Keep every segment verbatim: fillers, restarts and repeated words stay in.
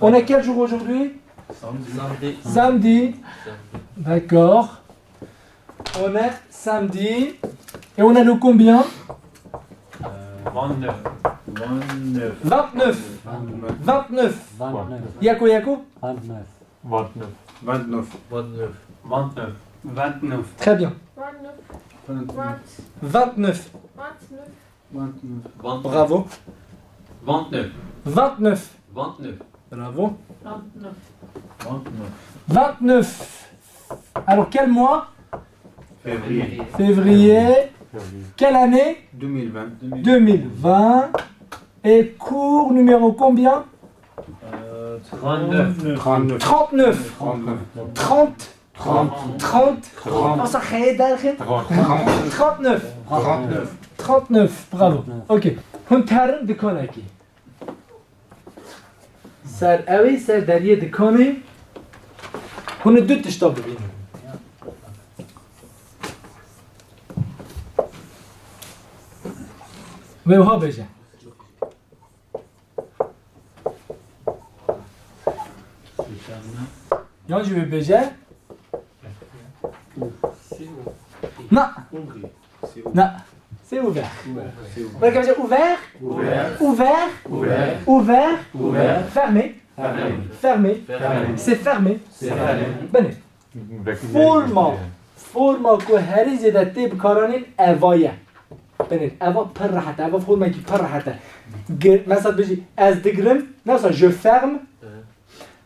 On est quel jour aujourd'hui ? Samedi. Samedi. D'accord. On est samedi. Et on est le combien ? Vingt-neuf. Vingt-neuf. Vingt-neuf. Vingt-neuf. Yako, yako ? Vingt-neuf. Vingt-neuf. Vingt-neuf. Vingt-neuf. Très bien. Vingt-neuf. Vingt-neuf. Vingt-neuf. Bravo. Vingt-neuf. Vingt-neuf. Vingt-neuf. Bravo. Vingt-neuf. Vingt-neuf. Alors, quel mois ? Février. Février. Février. Quelle année ? Deux mille vingt. Deux mille vingt. Et cours numéro combien ? Euh, trente-neuf. Trente-neuf. Trente-neuf. Trente-neuf. Trente. Trente. Trente. Trente. Asa xeyê derxin. Trente. Trente-neuf. Trente-neuf. Trente-neuf. Bravo. Ok. Hûn terin dikanekî. Ser ewê, ser deriyê dikanê, hûn ê du tişta bibînin. Wê wiha bêje. Yan jî wê bêje. Na. Na. C'est ouvert. Belki bêje ouvert. Ouvert. Ouvert. Ouvert. Ouvert. Fermé. Fermé. C'est fermé. Belê. Forma, forma ku herî zêde tê bikaranîn eva ye. Binêr, eva pir rehet e, eva formekî pir rehet e. Gi-, mesela dibêjî, ez digirim, mesela je ferme,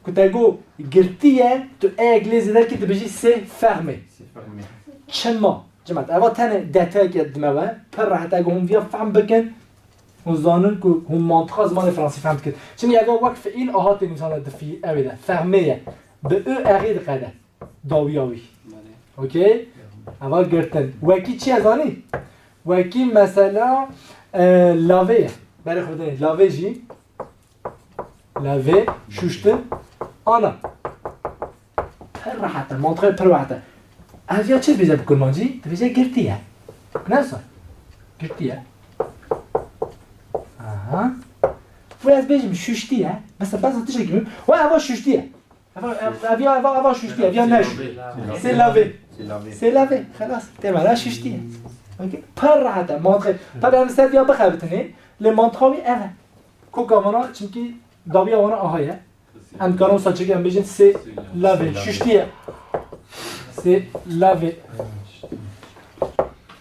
ku te got girtî ye, tu eyek lê zêde kî dibêjî c'est fermé. C'est fermé. Çima? Cimat, eva tenê detayeke dime we, pir rehet e, ku hûn viya fehm bikin, hûn zanin ku hûn mantiqa zimanê fransî fehm dikin. Çimkî eva wek fiîl aha tê nivîsane di fî-, ew ê de, fermé ye. Bi ü erê diqede. Dawiya wî. Belê. Okey? Eva girtin. Wekî çi ye zanî? Wekî mesela, e, laver ye. Berê xwe de laver jî. Laver, şuştin. Ana. Pir rehet e, mantiqê pir rehet e. Ev ya çi dibêje bi kurmancî? Dibêje girtî ye. Ne wisa? Girtî ye. Aha. Bu ez bêjim şuştî ye. Mesela, besa tiştekî min. Wa eva şuştî ye. Eva, ev, ev ya, eva, eva şuştî ye. Ev ya neş. C'est lavé. C'est lavé. Xelas. Temela şuştî ye. Okey? Pir rehet e. Mantık. Tabii em ser ya bixebitinê. Lê mantıqa wî ev e. Koka vana, çimkî dawiya wana aha ye. Em dikarin wisa çêkin, em bêjin c'est lavé. Şuştî ye. C'est lavé.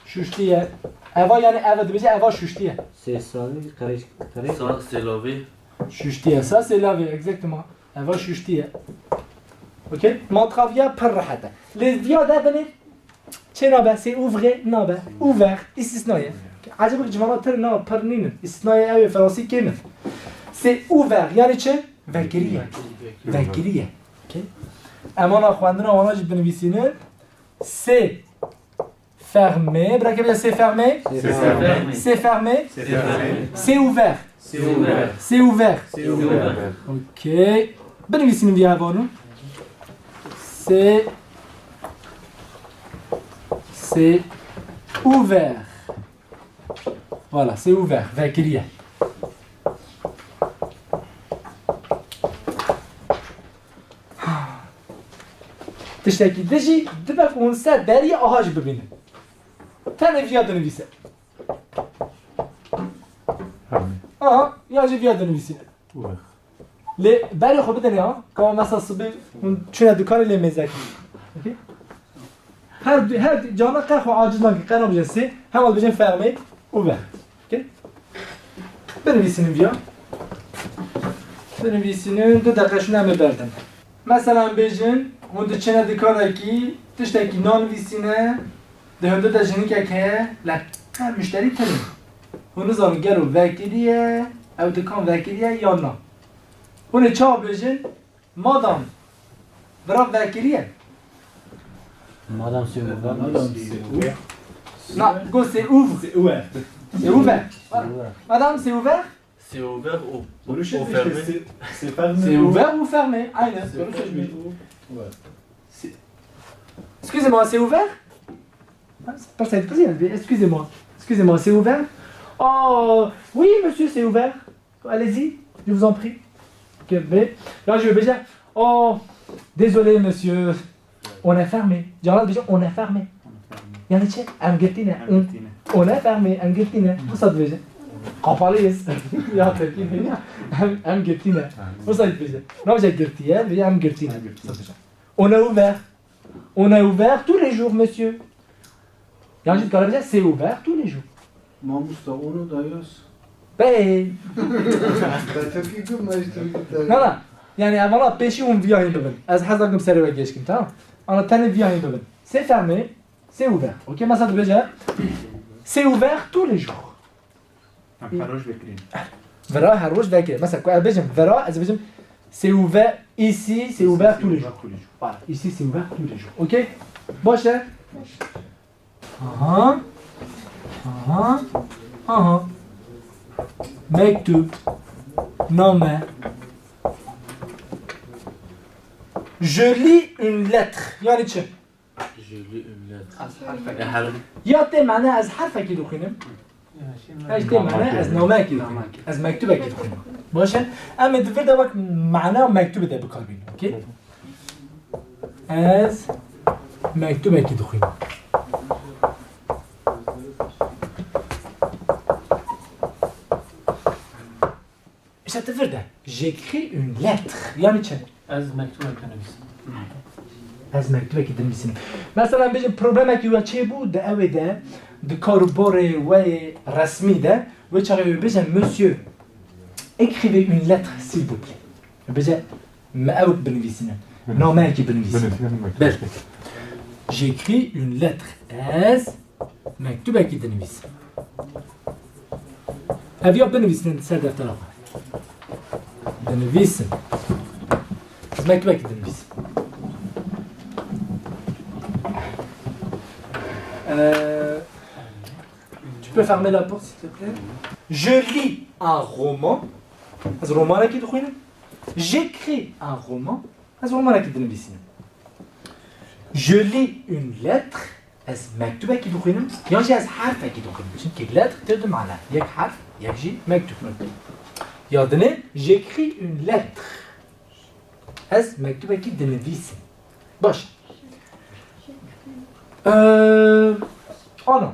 Şuştî ye. Eva yani eva dibêje eva şuştî ye. C'est lavé, qerê, qerê. Ça, c'est lavé. Şuştî ye. Ça, c'est lavé, exactement. Eva şuştî ye. Okey? Mantıqa viya pir rehet e. Lê viya de binê çê nabe, c'est ouvert nabe. Ouvert, îstisna ye. Ecêb civana pir na, pir nînin. Îstisnayê ew ê fransî kêm in. C'est ouvert, yani çi? Vekirî ye. Vekirî ye. Okey? Em ana xwendina wana jî binivîsînin. C'est fermé. Bira ke bêje c'est fermé. C'est fermé. C'est fermé. C'est fermé. C'est ouvert. C'est ouvert. C'est ouvert. C'est ouvert. Ok. Binivîsînin viya hevalno. C'est, c'est ouvert. Voilà, c'est ouvert. Vekirî ye. Tiştekî din jî dibe ku hûn ser deriyê aha jî bibînin. Tenê viya dinivîse. Aha, ya jî viya dinivîsîne. Ouvert. Lê berê xwe bidin ya, ka mesela sibê hûn çûne dikanê lê mêze kî. Okey? Her, her cana qe xwe aciz nakin, qe nabêjin c'est, heval bêjin fermé, ouvert. Okey? Binivîsînin viya. Binivîsînin, du deqe şûn em ê berdin. Mesela em bêjin, hûn diçine dikarekî, tiştekî nanivîsîne, di hundir de jinikek heye, lê her muşterî tune. Hûn nizanin gelo vekirî ye, ew dikan vekirî ye yan na. Hûn ê çawa bêjin? Madam, bira vekirî ye. Madame, c'est ouvert. Madame, c'est ouvert. Na, go c'est ouvre. C'est ouvert. C'est ouvert. Voilà. Madame, c'est ouvert. C'est ouvert ou, ou fermé? C'est, c'est fermé. C'est ouvert ou fermé? Aynen. C'est fermé ou ouvert. C'est, excusez-moi, c'est ouvert? Ah, c'est pas ça, excusez-moi, excusez-moi, c'est ouvert? Oh, oui, monsieur, c'est ouvert. Allez-y, je vous en prie. Kevê. Ya jî bêje, oh, désolé monsieur. On est fermé. Cana dibêje, on est fermé. Yani çi? Em girtî ne. Em girtî ne. On est fermé. Em girtî ne. Wisa dibêje. Kapalıyız. Ya Tirkî ne. Em, em girtî ne. Wisa dibêje. Nabêje girtiye, dibêje em girtî ne. Em girtî ne. Wisa dibêje. On est ouvert. On est ouvert tous les jours, monsieur. Yan jî dikare bêje, c'est ouvert tous les jours. Mamosta, onu da yaz. Bey. Te tepkî kim meştir? Na, na. Yani, ev valla pêşî hûn viya hîn bibin. Ez hez nakim serê we gêşkim, tamam? Ana tenê viya hîn bibin. C'est fermé, c'est ouvert. Okey, mesela dibêje, c'est ouvert tous les jours. Em her roj vekirîn. Vera her roj vekirîn. Mesela ku ez bêjim vera, ez bêjim c'est ouvert ici, c'est ouvert tous les jours. Voilà, ici c'est ouvert tous les jours. Okey? Baş e? Aha. Aha. Aha. Mektup. Name. Je lis une lettre. Yani çi? Je lis une lettre. Ez herfekî. Ya her Ya tê mane ez herfekî dixwînim. Ya, şey, Ez tê mane ez nameyekî dixwînim. Ez mektubekî dixwînim. Baş e? Em ê di vir de wek mana mektubê de bikar bînin. Okey? Ez mektubekî dixwînim. Îşte tu vir de. J'écris une lettre. Yani çi? Ez mektubek dinivîsim. Ez mektubekî dinivîsim. Mesela bêjin problemekî we çêbû, di ew ê de, di karûbarê we yê resmî de, wê çaxê wê bêje, monsieur, écrivez une lettre, s'il vous plaît. Bêje, me ewk binivîsîne. Binivîsîne. Nameyekî binivîsîne. Binivîsîne, binivîsîne. Ber. J'écris une lettre. Ez mektubekî dinivîsim. Ev ya binivîsin ser deftera xwe. Dinivîsim. Ez mektubekî dinivîsim. Euh, tu peux fermer la porte, s'il te plaît? Je lis un roman. Ez romanekî dixwînim. J'écris un roman. Ez romanekî dinivîsînim. Je lis une lettre. Ez mektubekî dixwînim. Yan jî ez herfekî dixwînim. Çünkü lettre tê du mana. Yek herf, yek jî mektub. Ya dinê, j'écris une lettre. Ez mektubekî dinivîsim. Baş. Ee, ana.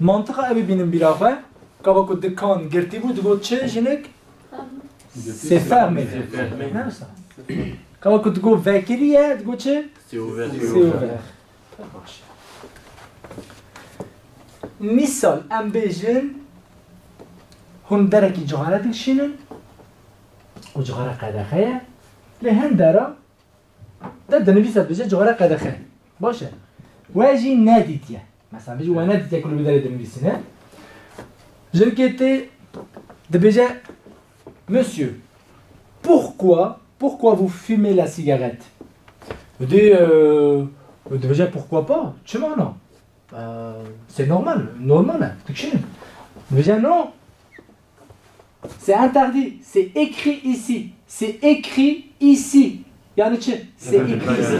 Mantiqa ew ê bînin bîra xwe. Gava ku dikan girtî bû, digot çi jinik? C'est fermé. C'est fermé. Ne wisa? Gava ku digot vekirî ye, digot çi? C'est ouvert. C'est ouvert. Pir baş. Mîsal, em bêjin, hûn derekî cixare dikişînin û cixare qedexe ye, lê hin dera de dinivîse dibêje cixare qedexe. Baş e. We jî nedîtiye. Mesela, bijî we nedîtiye ku li wî derê dinivîsîne. Jinikê tê dibêje, Monsieur, pourquoi, pourquoi vous fumez la cigarette? Dê, euh, dibêje, pourquoi pas? Çima na? Euh, c'est normal, normal e, dikişînim. Dibêje, non. C'est interdit, c'est écrit ici. C'est écrit ici. Yani çi? C'est écrit ici.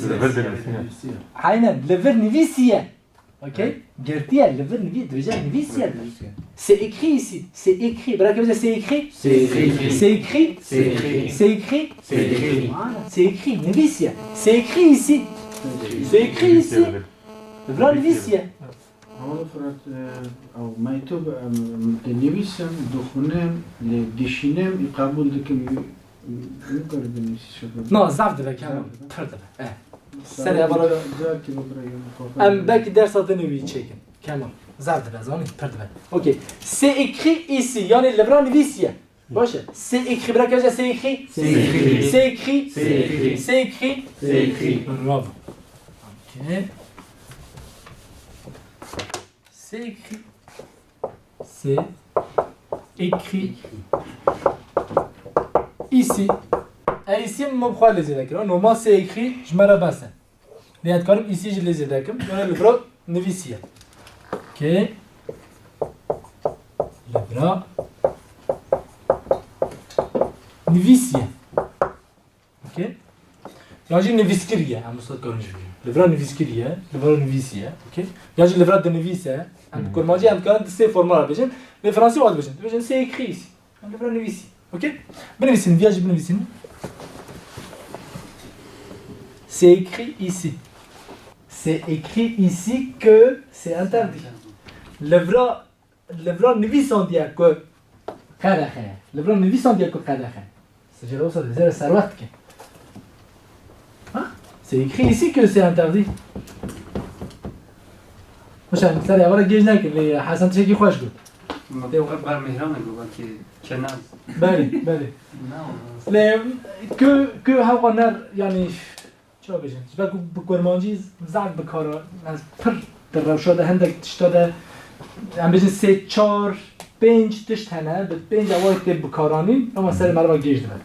Li vir dinivîsîne. Aynen, li vir nivîsiye. Okey? Girtiye, li vir nivî-, dibêje nivîsiye. C'est écrit ici. C'est écrit. Bira ke bêje c'est écrit. C'est écrit. C'est écrit. C'est écrit. C'est écrit. C'est écrit. Voilà, c'est écrit. Nivîsiye. C'est écrit ici. C'est écrit ici. Li vir nivîsiye. Ama Firat, e, ew mektub, em, em, dinivîsim, dixwînim, lê dişînim, ê qebûl dikim, ê, ê, nikare dinivîsî şeklinde. Na, zaf dibe, Kemal. Zaf dibe. Pir dibe. Eh. Serê hevala. Ca-, carkî bibire, yê xwe. Em belkî dersa din wî çêkin. Kemal. Zaf dibe, zanî, pir dibe. Okey. C'est écrit ici, yani li vira nivîsiye. Baş e. C'est écrit. Bira ke bêje c'est écrit. C'est écrit. C'est écrit. C'est écrit. C'est écrit. C'est écrit. Bravo. Ok. C'est écrit. C'est écrit. Ici. E, ici min bi xwe lê zêde kir. Normal c'est écrit, ji me re bes e. Lê ez dikarim ici jî lê zêde kim. Yani li vira nivîsiye. Ok. Li vira nivîsiye. Ok. Yan jî nivîskirî ye. Em wisa dikarin jî bêjin. Li vira nivîskirî ye. Li vira nivîsiye. Ok. Yan jî li vira dinivîse. Em bi kurmancî em dikarin di sê forma re bêjin. Lê fransî wa dibêjin. Dibêjin c'est écrit ici. Em li vira nivîsî. Ok? Binivîsin, viya jî binivîsin. C'est écrit ici. C'est écrit ici que c'est interdit. Li vira, li vira nivîsandiye ku qedexe ye. Li vira nivîsandiye ku qedexe ye. Sicil olsa da zêre serwext dike. Ha? C'est écrit ici que c'est interdit. Hoşan, serê eva gêj nekin, lê Hesen tiştekî xweş got. Ma Tê- ber Mêhran e got, belkî kenaz. Belê, belê. Ne oldu? Lê que, que hewqa ner, yani, çawa bêjin? Ji ber ku bi kurmancî zaf bi kar a, ez pir di rewşa de hindek tişta de, em bêjin sê, çar, pênc tişt hene, bi pênc ewa tê bikaranîn, ama serê merva gêj dibe.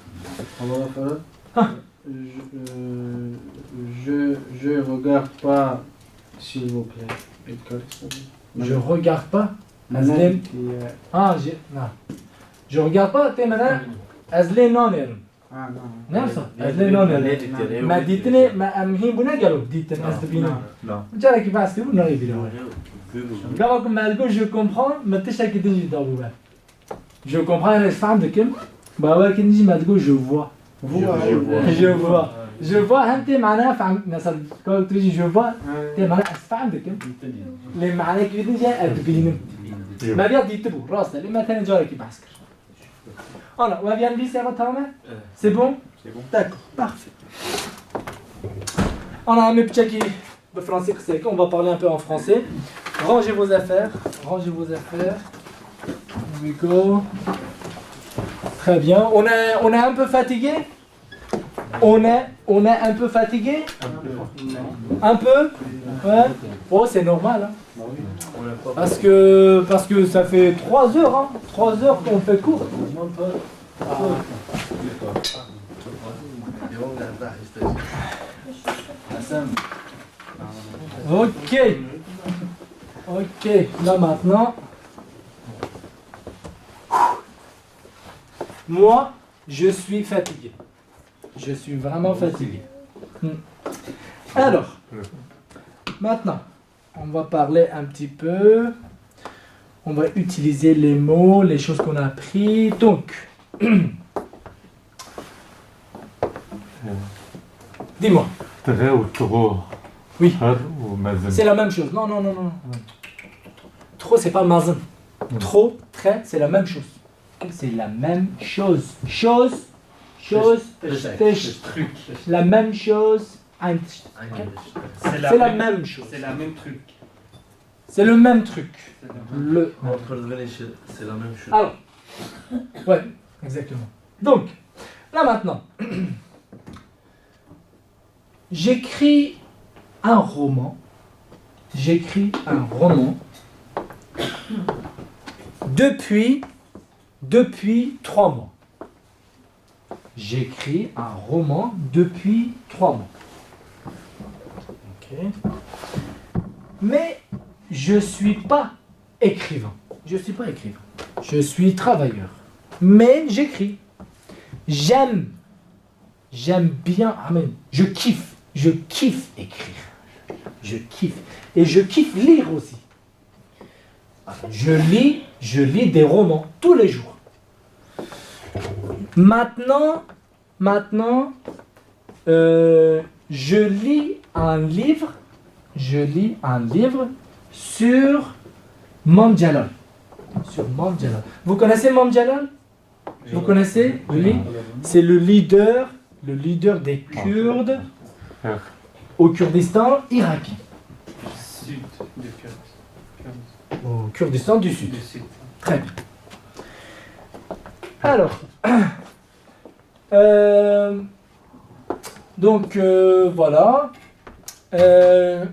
Ama Ferhat, Ha. Je, euh, je, je regarde pas, s'il vous plaît. Je regarde pas. Ez lê, ha, je, na. Je regarde pas, tê me ne? Ez lê nanêrim. Ha, na. Ne wisa? Ez lê nanêrim. Me dîtinê, me em hîn bûne gelo dîtin, ez dibînim. Na. Carekî behs kiribû, nayê bîra me. Gava ku me digot je comprends, min tiştekî din jî dabû me. Je comprends, ez fehm dikim. Bawer kin jî me digot je vois. Vois, je vois. Je vois. Je vois, hem tê mana fehm, mesela, kawek tu jî je vois, tê mana ez fehm dikim. Lê manekî din jî ez dibînim. Me viya dîtibû, rast e. Lê me tenê carekî behs kir. Ana, we viya nivîsê eva tamam e? C'est bon? C'est bon. D'accord, parfait. Ana, em ê piçekî Bi fransî qise bikin, on va parler un peu en français. Rangez vos affaires, rangez vos affaires. Here we go. Très bien. On est, on est un peu fatigué? On est, on est un peu fatigué? Un peu. Ouais. Oh, c'est normal, hein. Parce que, parce que ça fait trois heures, hein. Trois heures qu'on fait cours. Ok. Ok. Là maintenant. Moi, je suis fatigué. Je suis vraiment fatigué. Hmm. Alors, maintenant, on va parler un petit peu. On va utiliser les mots, les choses qu'on a appris. Donc, dis-moi. Très ou trop. Oui. Très ou mezin. C'est la même chose. Non, non, non, non. Trop, c'est pas mezin. Trop, très, c'est la même chose. C'est la même chose. Chose, chose, tişt, tişt. La même chose, ein tişt. C'est la même chose. C'est la même truc. C'est le même truc. Le. Entre le, c'est la même chose. Alors, ouais, exactement. Donc, là maintenant, j'écris un roman. J'écris un roman depuis, depuis trois mois. J'écris un roman depuis trois mois. Ok. Mais je suis pas écrivain. Je suis pas écrivain. Je suis travailleur. Mais j'écris. J'aime. J'aime bien. I mean, je kiffe. Je kiffe écrire. Je kiffe. Et je kiffe lire aussi. Je lis, je lis des romans tous les jours. Maintenant, maintenant, euh, je lis un livre, je lis un livre sur Mam Jalal. Sur Mam Jalal. Vous connaissez Mam Jalal? Vous connaissez lui? C'est le leader, le leader des Kurdes au Kurdistan irakien. Sud du Kurdistan. Au Kurdistan du Sud. Du Sud. Très bien. Alors, euh, donc, euh, voilà. Euh,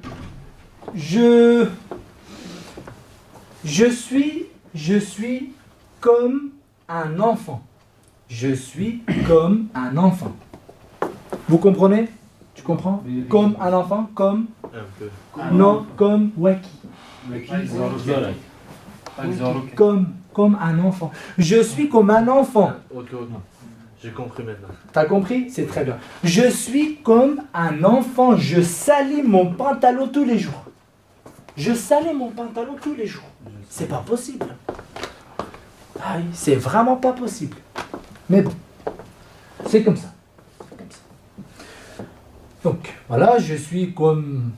je, je suis, je suis comme un enfant. Je suis comme un enfant. Vous comprenez? Tu comprends? Oui, oui. Comme un enfant, comme. Un peu. Non, comme waki. Waki. Comme, comme un enfant. Je suis comme un enfant. Ah, ok, ok. J'ai compris maintenant. T'as compris? C'est très bien. Je suis comme un enfant. Je salis mon pantalon tous les jours. Je salis mon pantalon tous les jours. C'est pas possible. Aïe, c'est vraiment pas possible. Mais bon, c'est comme ça. C'est comme ça. Donc, voilà, je suis comme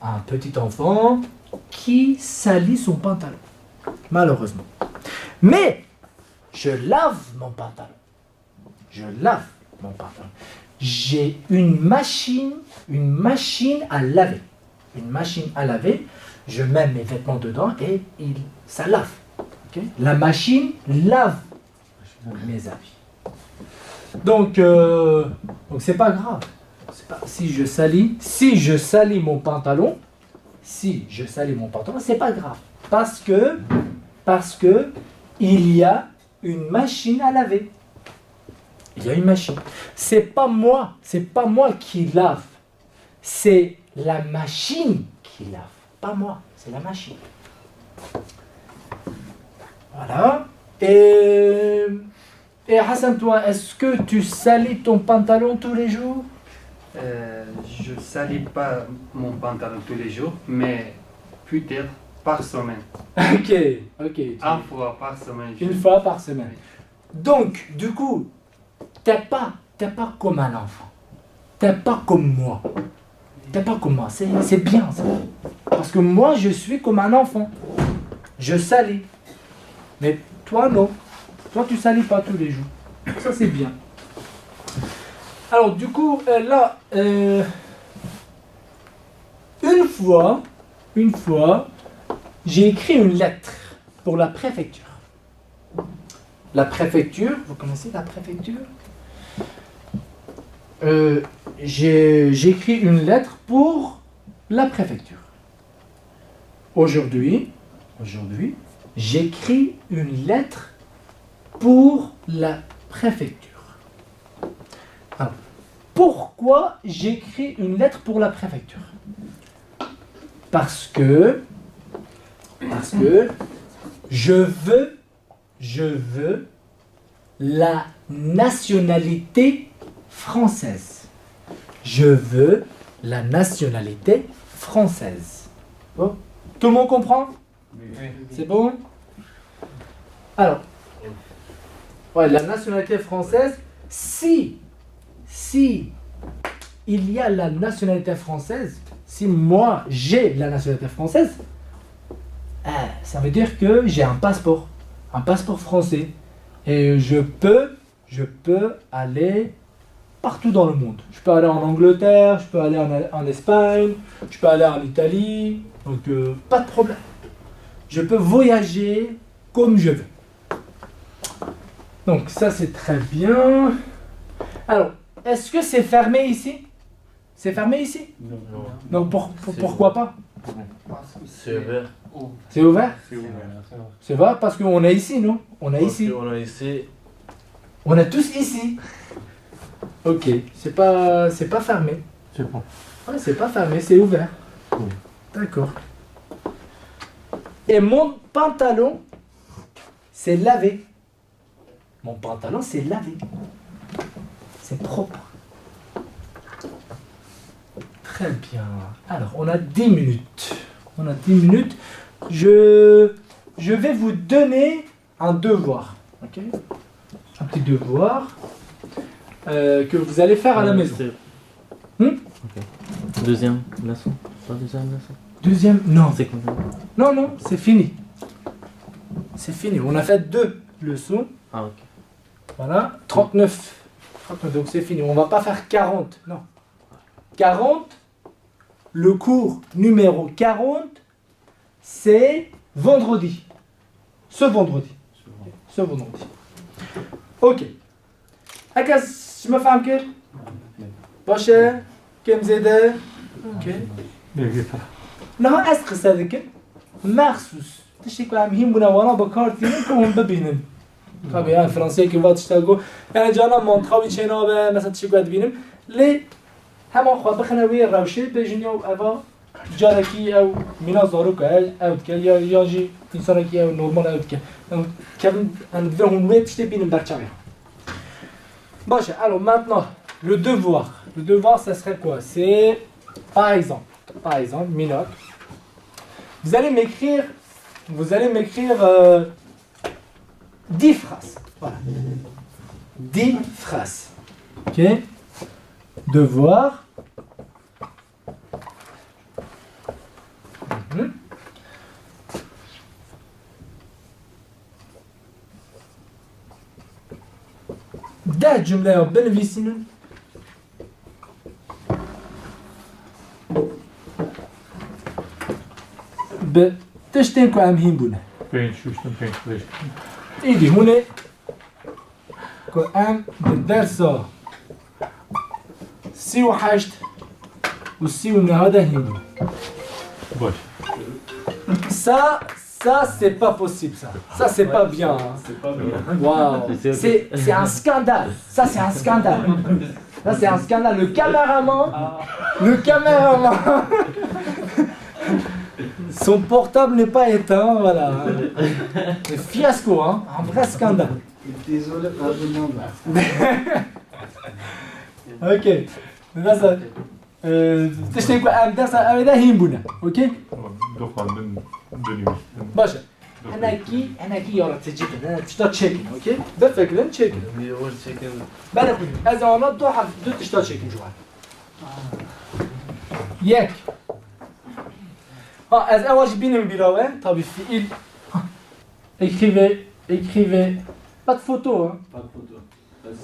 un petit enfant qui salit son pantalon. Malheureusement. Mais, je lave mon pantalon. Je lave mon pantalon. J'ai une machine, une machine à laver. Une machine à laver. Je mets mes vêtements dedans et il, ça lave. Ok ? La machine lave mes habits. Donc, euh, donc c'est pas grave. C'est pas, si je salis, si je salis mon pantalon, si je salis mon pantalon, c'est pas grave. Parce que, parce que il y a une machine à laver. Il y a une machine. C'est pas moi, c'est pas moi qui lave. C'est la machine qui lave. Pas moi, c'est la machine. Voilà. Et, et Hassan, toi, est-ce que tu salis ton pantalon tous les jours ? Euh, je salis pas mon pantalon tous les jours, mais peut-être par semaine. Ok, ok. Tu- Une fois par semaine. je- Une fois par semaine. Oui. Donc, du coup, t'es pas, t'es pas comme un enfant. T'es pas comme moi. T'es pas comme moi. C'est, c'est bien, ça. Parce que moi, je suis comme un enfant. Je salis. Mais toi, non. Toi, tu salis pas tous les jours. Ça, c'est bien. Alors, du coup, euh, là, euh, une fois, une fois, j'ai écrit une lettre pour la préfecture. La préfecture, vous connaissez la préfecture ? Euh, j'ai, j'écris une lettre pour la préfecture. Aujourd'hui, aujourd'hui, j'écris une lettre pour la préfecture. Alors, pourquoi j'écris une lettre pour la préfecture ? Parce que, parce que je veux, je veux la nationalité française. Je veux la nationalité française. Bon. Tout le monde comprend ? C'est bon ? Alors, ouais, la nationalité française, si, si il y a la nationalité française, si moi j'ai la nationalité française, euh, ça veut dire que j'ai un passeport, un passeport français. Et je peux, je peux aller partout dans le monde. Je peux aller en Angleterre, je peux aller en, en Espagne, je peux aller en Italie, donc euh, pas de problème. Je peux voyager comme je veux. Donc ça c'est très bien. Alors, est-ce que c'est fermé ici ? C'est fermé ici ? Non. Non, pour- pour- pourquoi pas ? C'est ouvert. C'est ouvert ? C'est ouvert parce qu'on est ici, non ? On est ici. On a ici. On est tous ici. Ok, c'est pas, c'est pas fermé. C'est bon. Ouais, c'est pas fermé, c'est ouvert. Oui. D'accord. Et mon pantalon, c'est lavé. Mon pantalon, c'est lavé. C'est propre. Très bien. Alors, on a dix minutes. On a dix minutes. Je, je vais vous donner un devoir. Ok ? Un petit devoir euh, que vous allez faire à la maison. C'est- Hmm ? Ok. Deuxième leçon. Pas deuxième leçon. Deuxième ? Non. C'est combien? Non, non, c'est fini. C'est fini. On a fait deux leçons. Ah, ok. Voilà, trente-neuf. trente-neuf, donc c'est fini. On va pas faire quarante, non. quarante, le cours numéro quarante, c'est vendredi. Ce vendredi. Ce vendredi. Ok. هكا شنو فاهم كيف؟ باش كم زيادة؟ اوكي. نها اسقس هذاك مخصوص. تشتي كو هم هيم بنا ورا بكارتي كون ببينن. Tabii yani Fransızca ki vat işte go. Yani cana mantığa bir şey ne be mesela tişi koydu benim. Le hemen xwe bixine wê rewşê bêjin ya eva carekî ew mîna zarok e, ew dike ya, ya jî însanekî ew normal ew dike. Em kevin em divê hûn wê tiştê bînin ber çavê. Baş e, alors maintenant, le devoir. Le devoir, ça serait quoi? C'est, par exemple, par exemple, mînak, vous allez m'écrire, vous allez m'écrire euh, dix phrases. Voilà. Dix phrases. Ok. Devoir. Mhm. Deh cumleya binivîsînin. Bi tiştên ku em hîn bûne. Pênc, şûştin, pênc, beş. Îdî hûn ê ku em di dersa sî û heşt û sî û neh de hîn bûn. Baş. Ça, ça, c'est pas possible, ça. Ça, c'est pas bien, hein. C'est pas bien. Waouh. C'est, c'est un scandale. Ça, c'est un scandale. Ça, c'est un scandale. Le caméraman, le caméraman, son portable n'est pas éteint, voilà. Un fiasco, hein. Un vrai scandale. Désolé, pardon. Ok. Nasıl? Ee, tiştê ku em dersa ew ê de hîn bûne. Okey? Tamam, doxandin, binivîstin. Baş e. Hinekî, hinekî yaratıcı bin, he, tişta çêkin, okey? Bifikirin, çêkin. Belê xwe. Ez ana du hef-, du tişta çêkim ji wan. Yek. Ha, ez ewa jî bînim bîra we, tabii fiil. Écrivez, écrivez. Pas de photo, hein. Pas de photo.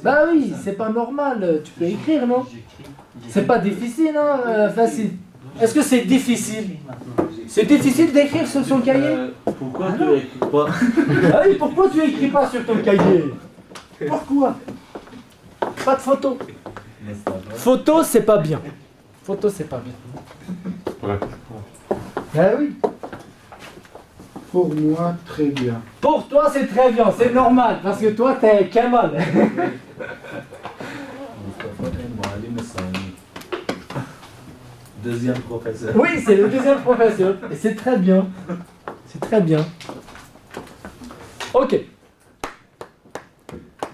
Bah oui, c'est pas normal. Tu peux écrire, non? C'est pas difficile, hein, euh, facile. Est-ce que c'est difficile? C'est difficile d'écrire sur son cahier? Euh, pourquoi tu écris pas? Ah oui, pourquoi tu écris pas sur ton cahier? Pourquoi? Pas de photo. Photo, c'est pas bien. Photo, c'est pas bien. Pratique. Ben oui. Pour moi, très bien. Pour toi, c'est très bien, c'est normal, parce que toi, t'es Kemal. Mustafa El Muallim Sani. Deuxième professeur. Oui, c'est le deuxième professeur. Et c'est très bien. C'est très bien. Ok.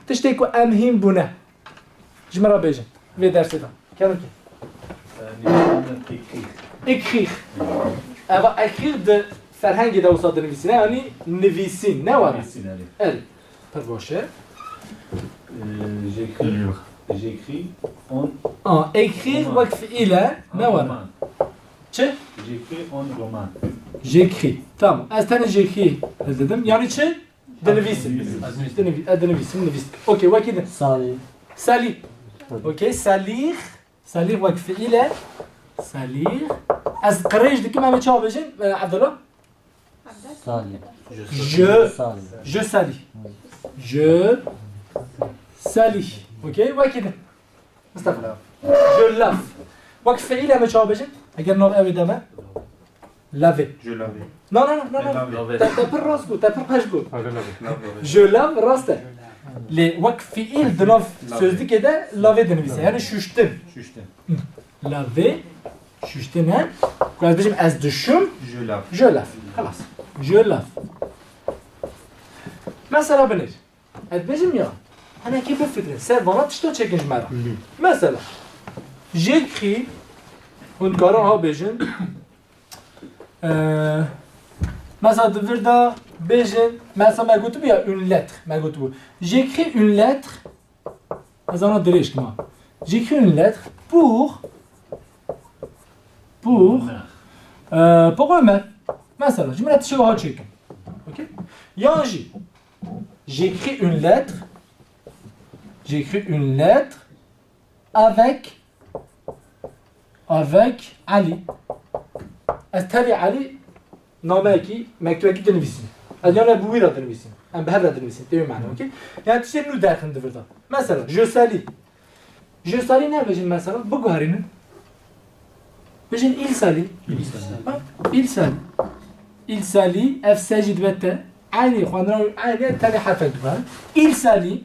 Tiştê ku em hîn bûne. Ji me re bêjin. Vê dersê de. Kevin kê? Écrire. Eva écrire di ferhengê de wisa dinivîsîne, yanî nivîsîn, ne were? Nivîsîn, erê. Erê. Pir baş e. Ee, j'écris, j'écris en... Ah, écrire wek fiîl e, ne were? Roman. Çi? J'écris en roman. J'écris. Tamam. Ez tenê j'écris ez dedim. Yanî çi? Dinivîsim. Dinivî-, e, dinivîsim, nivîst. Okey, wekî din. Salî. Salî. Okey, salîx. Salîx wek fiîl e. Salîx. Ez qirêj dikim, em ê çawa bêjin, e, Abdullah? Salî. Je, Salî. Je salî. Je salî. Okey, wekî din. Mustafa. Je lave. Wek fiîl em ê çawa bêjin? Eger nav ew ê de be? Laver. Je lave. Non, non, non, non, non. Laver. Te, te pir rast got, te pir xweş got. Laver, laver. Je lave rast e. Lê wek fiîl di nav sözlükê de laver dinivîse. Yani şuştin. Şuştin. Laver, şuştin e. Ku ez bêjim ez dişim. Je lave. Je lave. Xelas. Je lave. Mesela binêr. Ez dibêjim ya, hinekî bifikirin, ser vana tişta çêkin ji me re. Lî. Mesela, j'écris, hûn dikarin ha bêjin, eee, mesela di vir de bêjin, mesela me gotibû ya une lettre, me gotibû. J'écris une lettre, ez ana dirêj kima. J'écris une lettre pour, pour, eee, pour Ömer. Mesela, ji min re tiştek ha çêkin. Okey? Yan jî, J'écris une lettre. J'écris une lettre avec, avec Ali. Ez tevî Ali nameyekî, mektubekî dinivîsînim. Ez yan bi wî re dinivîsînim. Em bi hev re dinivîsînin. Tê wî mane, okey? Yani tiştê nû derxin di vir de. Mesela, je salue. Je salue nebêjin mesela, biguherînin. Bêjin il salue. Il salue. Ha? Il salue. Il salue, ev se jî dibe te. Eynî xwendina wî, eynî tenê herfek diguherin. Il salue.